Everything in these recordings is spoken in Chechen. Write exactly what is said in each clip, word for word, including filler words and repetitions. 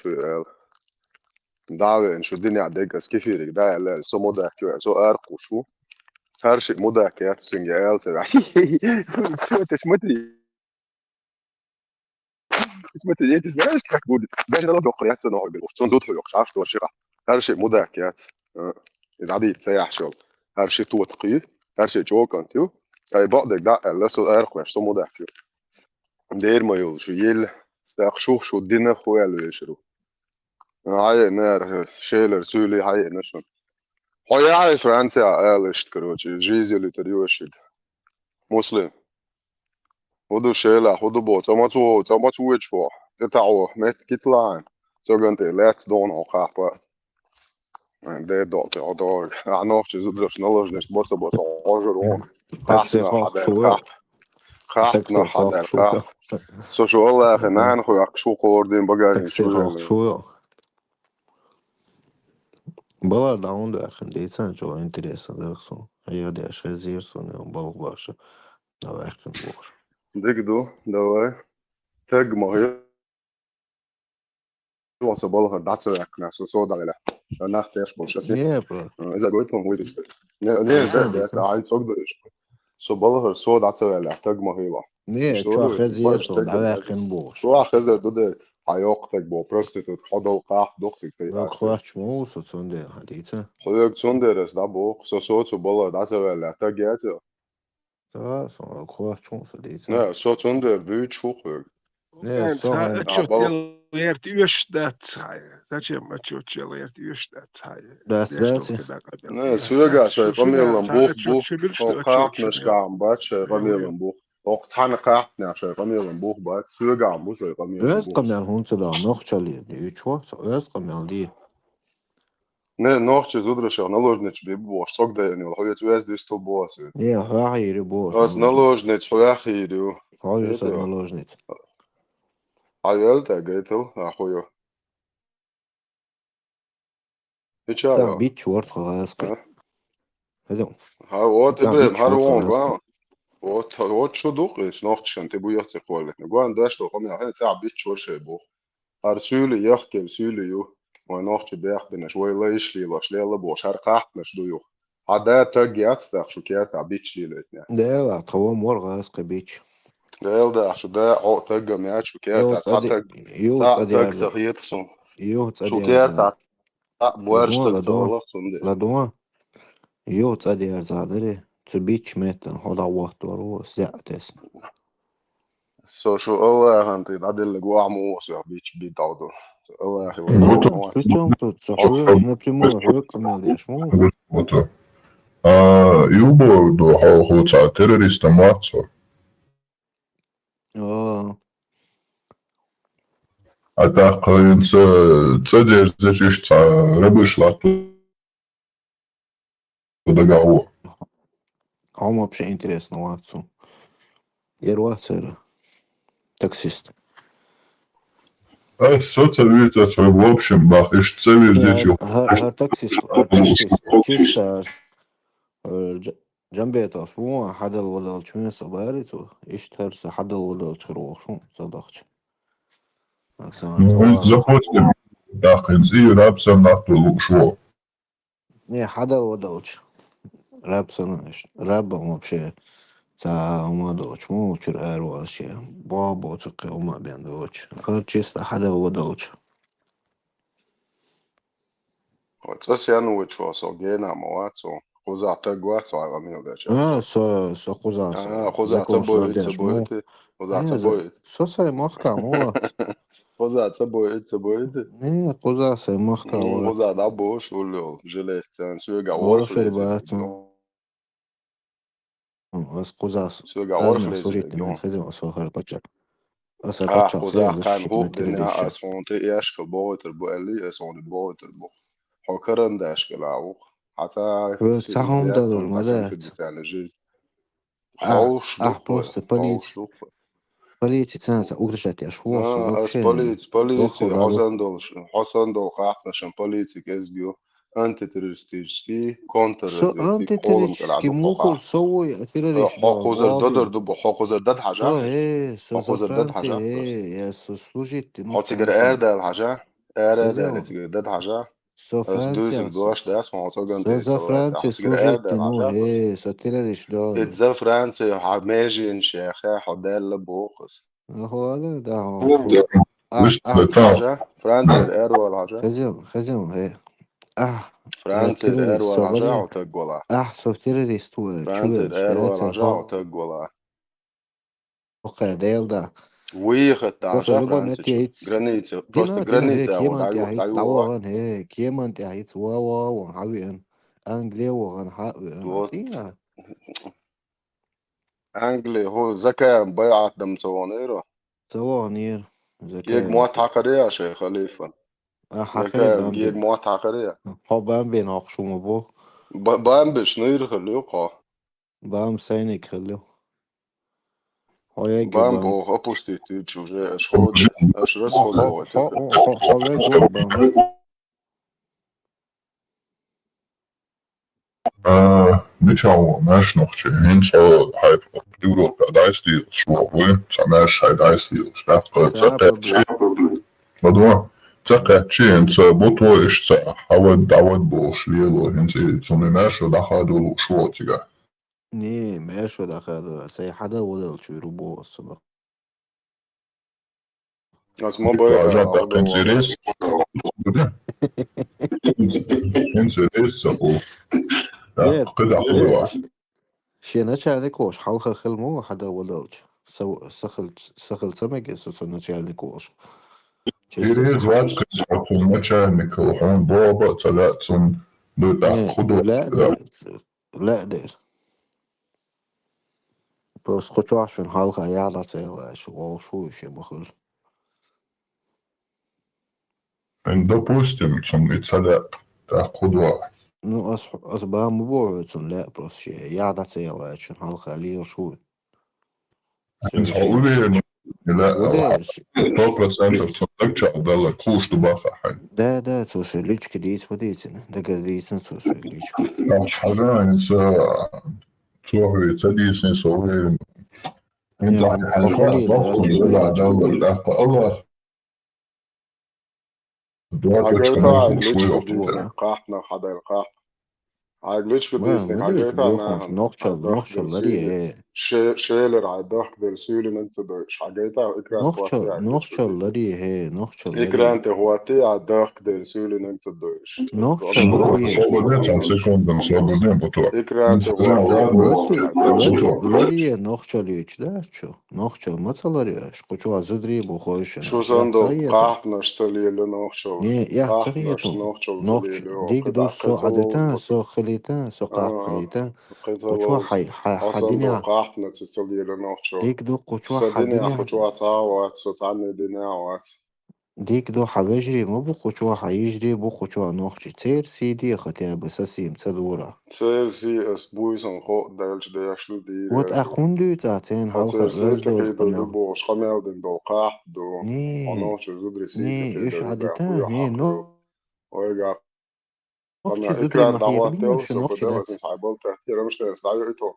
аьлла. ДӀа а веана, шу динехь дерг ас кефириг дӀа аьлла, со мудак ю, со аркхуш ву. ХӀара шиъ мудак яц цуьнга аьлла ца ваьхьа. Что ты, смотри. Смотри, я тебе знаешь, как будет? Даже налог йоккхур яц ца нохуьгур. Цунна зуда хьоькхуш, Ӏаш тора шиъ къа. ХӀара шиъ мудак яц. А, иза дӀадийца ца яхьаш йолу. ХӀара шиъ тота кхий, хӀара шиъ чӀокӀант ю. Ай, бакъдерг дӀа а аьлла, со аркхуш, со мудак ю. Дера ма йолуш, елла, тӀаккха шух шу дина хӀу аьлла вешар ву. Хьаеана ара, шелара суьйлий хьаеана шуна. Хьо яхье Францехь ала иштта, короче, жизель тера ю аш шига. Муслим. ХӀу ду шелахь, хӀу ду бо, цӀа ма ца во, цӀа ма ца воьдуш вохьу. Де таӀо, метта китлахьан. Цоган тӀе лаьцна догӀна хьо кхахьпа. Де доккхи хьо догӀург. Ахь нохчий зудараш наложнаш боца боца хьожур ву. Такси Кхахьна хьа хохку шу даьр ву. Кхахь. Кхахьна Такси хьа даьр хохку шу кхахь. Со шу Аллахе нана хӀу яккхаш ву кхоардин багажник Такси шу хохку шу ву. Балар даун даьккхина дийцан, чо интересно дара суна. Хьеха деш хезира суна, балха баша. Давай хин бохуш. Дика ду, давай. Таг ма хи. Со балхара дӀа ца ваьккхина, со, со дӀавелла. Ша нах теш болуш аса. Не, просто. Иза гойтун вуй диш. Не, не, Дийцан, да, да, дийцан. Ай цог дуриш. Со балхара со дӀа ца ваьлла, таг ма хила. Не, Что чо вы? Хеза Баш со таг дӀаваьккхина бохуш. Чо хеза ду де? Хьа йоккха таг бо, проститут, хьо дол кхахь дохсиг тей. Дог хвач ма ву со цундела, хьан дийца? Хьоьга цундела ас дӀа боху, со, со цу балхара дӀа ца ваьлла, таг яц. Та, со кхочун со дийца. Не, со цундела буьйцуш ву хьоьга. Не, со хьайн отчет а бал- делал, гӀерта оьшуш дац хьайн. Зачем отчет делал, гӀерта оьшуш дац хьайн? Дац, Деш дац. Долу кхидӀа къамел. Не, соьга шайн къамелан бух бух. Хьо кхахьнаш кхахьам бац шайн къамелан бух. Хьо цхьана кхахьнаш шайн къамелан бух бац. Соьга ам бу шайн къамелан бух. Оьз къамел хӀунца дал нохчалле, дийчу вац, оьз къамел ди. Не, нохчий зударашах наложница бе бу бохуш, цог дайна йолу, хьоьца вез дуьстал боху аса. Не, хьоьхьа йири боху. Ас наложница хьоьхьа йири ю. Хьо ю сан наложница. Хьан вел тӀе гайтал, а хьо ю. Ича Ца ю. Бичча ворт хьо гӀаскхи. А? Хеза. Хьа, вот, Ибрем, хьар вон, гуан. Вот, вот шу дукъ, иш нохчишан, ти бу яхци кхоллихна. Гуан даш тоху, мя, хье, ца бичча вор шей бу. ХӀара суьйли яхкел суьйли ю. Вай нохчий бехбинаш, вай лайш лелош, лелла бохуш, хӀара кхахьнаш ду юха. Хьан да таг яц тах шу кертахь бичча лелойтне. Дела, тхо вон мор гӀаз кхи бичча. Дела да, шу да, хьо таггам яц шу кертахь, цхьа таг, цхьа таг ца хета сун. Ю цӀа Шу дерза. Кертахь, цхьа боьрша таг ца гӀалах сун де. Ладон, ладон. Ю цӀа дерза дари. Цу бичча меттан хьо дӀа вахтор ву, зеӀ тес. Со шу Аллахьан тӀе дӀаделлаг вахьа ма ву со, бич би дӀавду. Со Аллахьи вай Гута. Причём тут со хьоьга напрямую хьоьга къамел деш ма ву? Гута. А, юбо ду хьо, хьо цхьа террористом вац хьо? А. А тӀаккха хӀинца цӀа дерзача иштта цхьа рабаш латту. Дагахь ву. Хьо вообще интересно вац цу. Ер вац эр таксист. Ай, со ца вирзац, в общем, бах, иш ца вирзичу. Э, хар, хар таксист, хар таксист, чисто, э, Дж-, Джамбетовс, вон, хьадал водал чуьнса бари цу, иш тарса хьадал водал чхир вохшун, ца дахча. Максан, Ну, ца запустим. Дахкин ци раб сам нахту лукшо. Не, хьадал вадалча. Раб санна иштта. Раб вообще ца ума доцу. Муха чуьра ара валаш я. Бо-бо цу кхин ума бен доцу. Хар чисто хьадал вадалча. Цкъа сен ву чо со гена ма вац со. Кхузахь таг вац со, хьан къамел деча. А, со, со кхузахь со. А, кхузахь ца бойту, ца бойту. Кхузахь ца бойту. Со сай махка ма вац. Кхуза ца бойта, ца бойта. Не, кхуза сай махка вац. Кхуза дӀабош уллул, жилетцан, соьга ворхӀ леза бац. Ас кхуза с-, соьга ворхӀ леза служить дин хезим ас вахар пача. Ас а пача кхуза хан хуб дин ас хун ти яшкал боготер бу али, ас хун боготер бу. Хо карандашкал а ух. Хата ца хун далур ма дац. Хьовш ду, просто полици. Полици цаьнца угрожать еш. Вообще. Полици, полици, хьо сан долуш, хьо сан долу хахнашан полици кӀезиг ю. Антитеррористический, контрразведка, со антитеррористический мухул, со вуй, террорист. Хьо кхузар додар ду, хьо кхузар дад хьажа. Со, э, со за Франция, э, я со служить, ну, хьо цигара эр дал хьажа. Арадаьлла цига дада хьажа. Со Франция, дуьйцург дош дац, хьо цоган со тӀе за Франция служить дину, хье, со террорист лёгӀа. Иза Франция хьа межин шеха хьо даьлла бохус. Ахуала, да, хьо. Вист а, бетон. Хьажа, Франция эрвал хьажа. Хезем, хезем, хе. А, Франция эрвал хьажа, хьо таг вала. А, со террорист ву, Франция эрвал хьажа, хьо таг вала. Окей, Дела да. Выехать да, Франция. Граница, просто граница, кеман тӀехь ва, хӀе, кеман тӀехь ва, ва, ва, хьавиан. Англия вагӀан, хьавиан. Вот. Англи, хӀу Закаев байӀат дам ца ванира? Ца ванира. Кег мотт хьакхария, шей халифа? А, хьакхария. Кег мотт хьакхария? Хьо бан бен хьокху шума бу? Бан беш нира хилла юкъа. Бам сайник хилла. Хьо яги бам боху, опустить ю чуже, аш ходи, аш рас ходи. Хьо, хьо, хьо, хьо вегу бам. А, мичахь ву маьрша нохчий? ХӀинца хьо хьайфа Европа дӀайстийла шо вуй, ца маьрша хьай дӀайстийла. ТӀаккха ца кхаьччи. Ладо, ца кхаьччи, хӀинца бу то иштта хьавад, дӀавад бохуш лело, хӀинца и цунна маьрша дӀахадолу шо цига. Не, маьрша дӀахадо, сай хьада вадалчуьра бу оццула. Ас ма бай, хӀинца рес. ХӀинца рес ца бу. Да, кхидӀа хула. Шен начальник волуш хьалха хила ма ву хьада вадалча. Са, са хил, са хил ца мега со, со начальник волуш. Ирез вац кхин цхьа цунна начальник хила, хьуна боху а ца лаьа цунна, ду тӀаккха худо. Лаьа дера, лаьа дера. Просто кху чохь шуна хьалха яхьа дӀа ца яла аьлла, волуш ву и шен ма хуьлу. Допустим, цунна и ца лаьа, тӀаккха худо. Ну, ас, ас бан ма боху цунна лаьа просто шен, яхьа дӀа ца яла аьлла, шуна хьалха лелаш ву. ХӀинца хьо уверен, сто процентов цунна даг чекхдала кхуш ду баха хьайн. Да, да, цо соьга личка дийца ма дийцина, дагара дийцина цо соьга личка. Ахьа хьажа, хӀинца цо хьоьга ца дийцина, со уверен. ХӀинца хьайн хьалха дохкун дала, тӀаккха Аллах. Хьан гайта хьайн личка дийцинарг кхахьпанах хьан дайла кхахьпа? Хьайга личка дийцинарг хьан гайта нахана? Нохчалла, нохчалла ларий, э. Шелара хьайн дахкаделла суьйлинаг ца дойуш. Хьан гайта экран тӀе хӀоттий хьайн личка дийцинарг? Нохчалла ларий, э, нохчалла ларий. Экран тӀе хӀоттий хьайн дахкаделла суьйлинаг ца дойуш. Нохчалла ларий. Свободен, цхьа секундан свободен, бутур. Экран тӀе хӀоттий. Ларий, нохчалла юьйцу, да, чу? Нохчалла ма ца ларъеш, кху чохь зударий бу хойшина. Шу санна долу кхахьпанаш ца лело нохчалла. Не, эхь ца хету. Нохчалла ца лело. Дика ду, со Ӏадита, со хилийта, со кхахьпа хилийта. Кху чохь хьай, хьай, хьан динехь. Кхахьпанаш ца лело нохчалла. Дика ду, кху чохь хьан динехь. Кху чохь цхьа а вац, со цхьанна динехь а вац. Дика ду, хьан вежарий ма бу кху чохь, хьан йижарий бу кху чохь нохчий. Церан сий де хотя бы сасийма ца дора. Церан сий ас буьйсанна хо а даьлча деш ду дийр. Вот ахь хӀунда дуьйцу ахь церан хьалха оьзда долчу къамел? Бохуш къамел дина долу кхахьпа ду. Не, хьо нохчо зударий сий не, уьш Ӏадита, не, но. Ойга. Нохчи зударий ма хьехабина, шу нохчи дац. Рамштайн схьайбалта, Рамштайн схьайойту.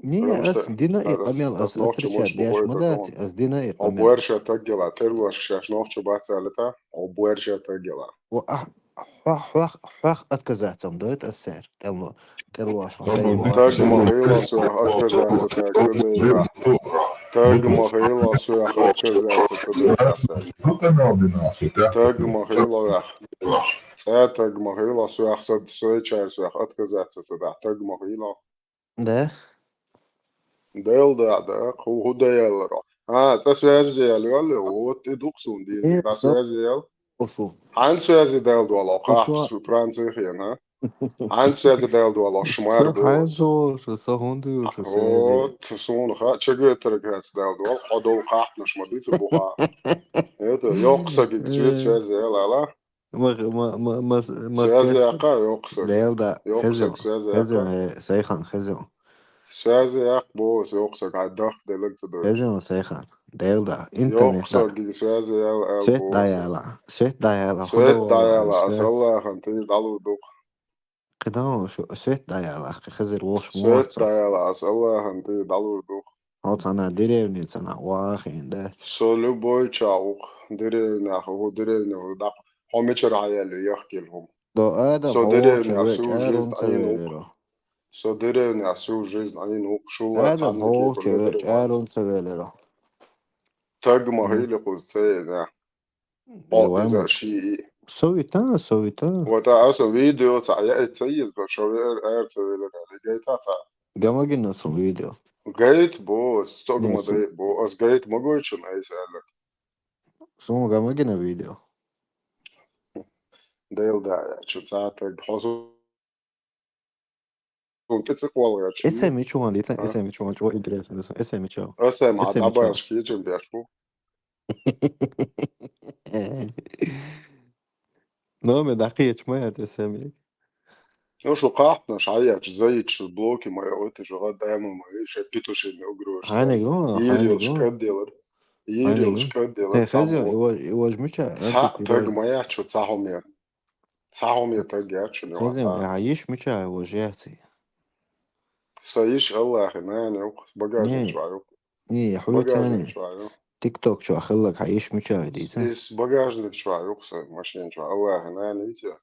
Не, ас дина и къамел, ас отрицать деш ма дац, ас дина и къамел. Хьо буьрша таг яла, тӀерлошка шаьш нохчо бац аьлла та, хьо буьрша таг яла. Ва ахь, хьох, хьох, хьох отказаться ма дойту ас церан, тӀело, тӀерлошка. Таг ма хила соьх отказаться ца дойла. Таг ма хила соьх отказаться ца дойла. Таг ма хила ваьх. Цкъа таг ма хила соьх, са, сойчара соьх отказаться ца дахь, таг ма хила. Да? Дел да, да, хӀу, хӀу даяллара. А, цкъа связи ял йолле, вот и дукха суна дийна. Цкъа связи ял. Хьан связи дал долу, кхахьпа су Францихена? Хьан связи дал долу, шмар бу? Хьан зоша, со хӀунда юша связи? Вот, суна ха, чагетарг хьац дал долу, хьо долу кхахьпанаш ма дицу буха. Это, йоккха сагиг цвет связи ял, ала? Ма, ма, ма, ма, ма, связи яккха, йоккха саг. Дел да, йоккха саг, связи яккха. Хезем, э, сайхан, хезем. Связи яккха боху, йоккха саг, хьайн дахка деллаг ца дойуш. Хезем, сайхан. Дел да, интернет да. Йоккха саг, связи ял, аьл боху. Свет дӀаяла, свет дӀаяла, свет дӀаяла, ас Аллахьан тӀера дӀалур ду-кх. КхидӀа шу, свет дӀаяла, кхи хезар вохуш ма вац. Свет дӀаяла, ас Аллахьан тӀера дӀалур ду-кх. Хьо цхьана деревне цхьана вахийна дац. Со любой ча ву-кх, деревнех ву, деревне ву дакъа. Хьо мичара хьаяьлла яхкел хӀума? До Адам Со хьо деревня волча ве су чӀарун жизнь ца Ӏийна велира. Со деревня су жизнь Ӏийна ух шула Адам цхьанна хьо волча кепа ве ледара вац. ЧӀарун ца велира. Таг ма М. хили куз ца ена. Е О, вай иза ма. ши и. Совита, совита. Вот а аса видео ца я и ца из ба шо ве эр эр ца велара. Гайта ца. Гамагина сум видео. Гайт бо, стогма Не, су- дай бо, ас гайт могойчун айс аллак. Сум гамагина видео. Дел да я, чу ца таг хозу. Сум ти циквал я чи. Эсэ мичуан, дита, А? эсэ мичуан, чо интересно, эсэ мичуан. Эсэ ма Эсэ мичуан. дабаш ки чун бяшку. Но ме дакъиеч ма ят эсэ ми. Ну, шу кахтна шая, чи заич, шу блоки моя, вот и жуга дайма моя, ше питуши не угрош. Ханиг, ну, Ирил ханиг, ну. шкадделар. Ханиг, Ирил ну. шкадделар. Э, хазио, его, его ж мича, Ца таг моя, чу ца хомер. Ца хомер таг я, чу не Хазио, ца. я иш мича, его ж яци. Са иш Аллахи, на, не ук, багажник Не. чуа ук. Не, Багажник хуйцани. Чуа ук. ТикТок чуа хыллак, ха иш мича, дица. Ис багажник чуа ук, са машин чуа, Аллахи, на, не итя.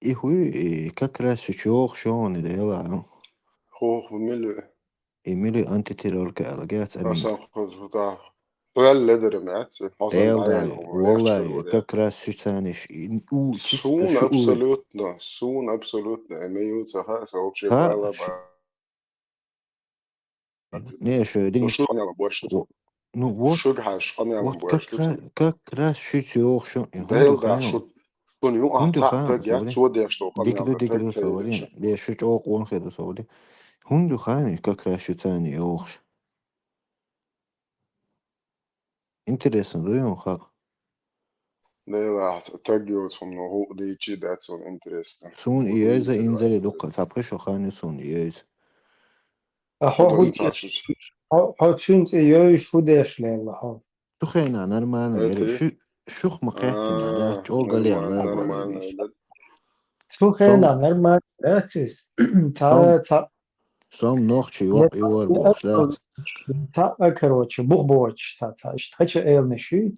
И хуй, и как раз шучох шони дела, ну. Хох, мили. И мили антитеррорка алагац, амин. Асан хуз, хута. Хуял ледер мяц. Хасан Дел даян да, хуял валлай, ледер. как раз шучаниш, и у, чисто Сун шу у. Абсолютно, сун абсолютно, эмею цаха, сообщи Ха, бала ш- ба. Не, шу, Ну, дин, шу канал больше. во-, ну вот, Шуг хаш канал вот как больше. раз, как раз шучох шо, и Дел хунду да, ханё. шу, шу ню, а, Хунду ца, хан, ца, я, саври. цо деш, что Дик канал, ду, дик так ду, ца, саври. ещё. Де шучох он хеду, саври. Хунду хани, как раз шучани охш. Интересно, да, он ха. Дел а, так, я, сум, ну, ху, да, и чи, да, сум интересно. Сун Вот иеза интересно. Инзари дукка, цапхи шо хани сун иез. А хо Худо ху и цачусь. хо хо цунц и йой шу деш лела хо. Шу хена нормально, Это эри, шу, шух ма кхехтина, да, А, чо галия нормально, ла нормально, валиш. да. Цу хена нормально, да, цис. Ца, ца, Сом нохчи, ва, и вар бохш, да. Та, а, короче, бух боч, та, та, ишт хача элни шуй.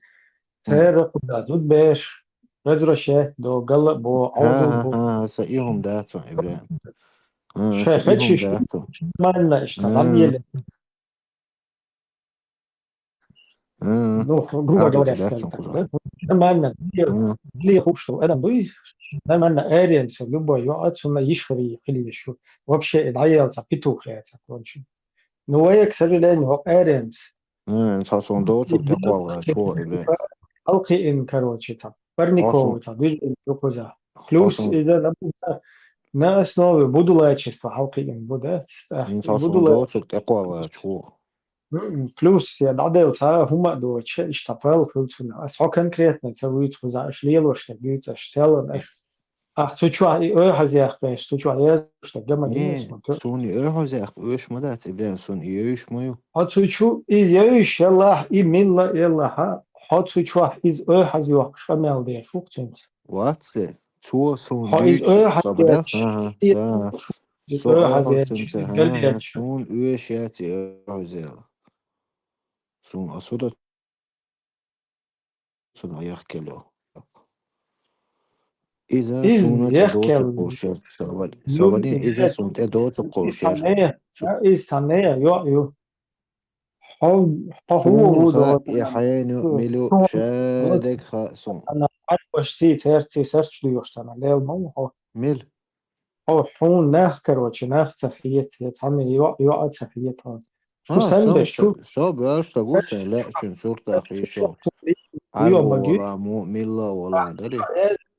Цера куда зуд беш, возвращать до гала бо, Ха, аудул ха, бо. ха, са ихум дацу, Ибрахим. Ха, Ше са хачи ихум шу. Дацу. Нормально, ишта, М. нам еле. Ха. Ну, грубо Как говоря, у тебя скажем там так, куда? Да? Нормально. Ха. Или хушто, это, ну, и нормально, эрен, всё, любой, ё, отсюда ишхари, или ещё. Вообще, это аялца, петух, это, короче. Ну, а я, к сожалению, вот эрен. Ха, са сон доцу, такого, чего, или? Алкин, короче, там. Парниковый, там, движение, куза. Плюс, Хасан. И да, на, на основе будулачества, алкин, буда. Ин са сон Будула. Доцу, такого, чего? М, Плюс я дадел ца хума доча, ишта пал хулцуна. Ас хо конкретно ца вуйт хуза, аш лелош, так вуйт, аш селан, аш. А цу чуа и ой хазях, конечно, цу чуа я, что гама Не, есть, смотрю. Сун и ой хазях, ой шмадац, Ибрахим, Сун и ой шмаю. А цу чу и я иш, ялла, и милла, ялла, ха. А цу чуа из ой хазях, шамел де фук цунц. Ватсе, цо Сун Хо из дюйч, ой хазях, сабрах, ха, ха, и са. из Со ой ой хазях, хазцем ца, ха, галдя ха, чу. Сун ой шяци, ой хазел. Сун асуда Сун аяхкело. Иза Из Сун те яхкел. Доцу колше, савали. Ну, Савали, иза я- Сун те Доцу Из колше. Санея, я, из Санея, ё, ё. Хо, хо, Сун хо, ха, хо, и хайну, хо, милу, хо, шадек ха Сун. Ана, ай, почти, сердце, сердце ду ёш сана, лел мон, хо. Мил. Хо, хун, нах, короче, нах цахиет, я, там, ё, ё, а цахиет, хо. Шу А, сан со, беш, шу. со, беш, та гусе, ле, чун сурта хишо. Ё, Алла баги. Вала, му, милла Вала, дари.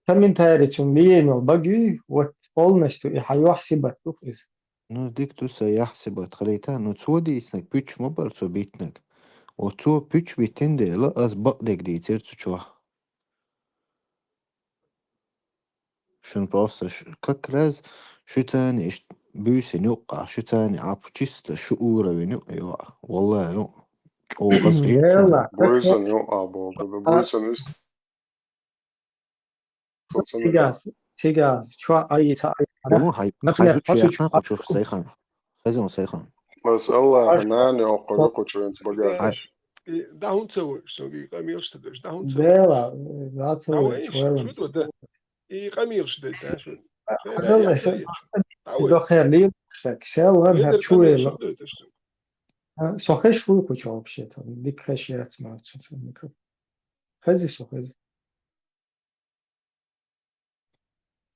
Комментарий чун лиенил баги, вот полностью и хайох сибат тух из. Ну, дик ду са яхсибат халита, ну, цо дийснаг пуч ма бар цо битнаг. О, цо пуч битин дела, аз бакъ дег дийцер цу чуа. Шун просто ш-, как раз шутани иш-, бюсин юкъа, шутани ап чисто шу уровень ю-, ё, валлай, ю. Чё, хас Ела, Бойсон, ё, а, бо, бо, бойсон, ис. Тига, тига, чуа ай, ца ай. Ну, хай, Например, хай хасу зучу чуа яхан кучух сайхан. Хазин сайхан. Бас Аллах, Аш- нани, окко, окко, чуенц багаж. Хай, И дӀа хӀунда ца вайш, цунга и къамелаш ца деш, дӀа хӀунда ца Дела, дӀа ца дӀа вайш, вайш, вайла. шу да. И къамелаш дайта, шу. Хьалла эса ДӀа вай. лилшек, сел ван хар Хедер чу къамелаш вела. дайта, шу. А, со хеш вуй куча вообще, там, дик хеш яц ма, чу, чу, микро. Хези со хези.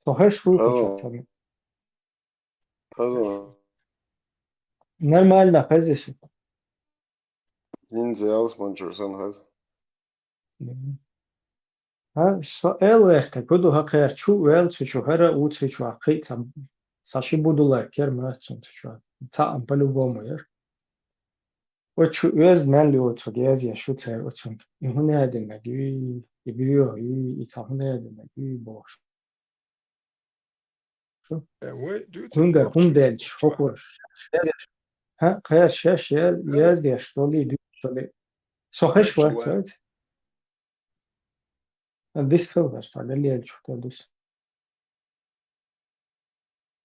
Со хеш вуй куча, Алло. там. Хаза. Нормально, хези со. Инзе алс манчур сан хаз. Мгм. А, со эл вехте, буду хакер чу вел, цу чу хера, у цу чу хакы, там, са ши буду лар кер ма, цун цу чу. Та ам по-любому, ер. О чу, оьз мен ли о цу гез я шу цер о цун. И хунедин на гюй, и бюй, и, и та хунедин на гюй, бош. Э, вай, дюйца Хунга, бохчу. хун делч, хокуш. Ха, хер шеш, ел, Хера. Ез деш, что ли, дю, что ли. Со хеш Хер варт, чуа. варт. А дис хел варт, а лел чу, то дис.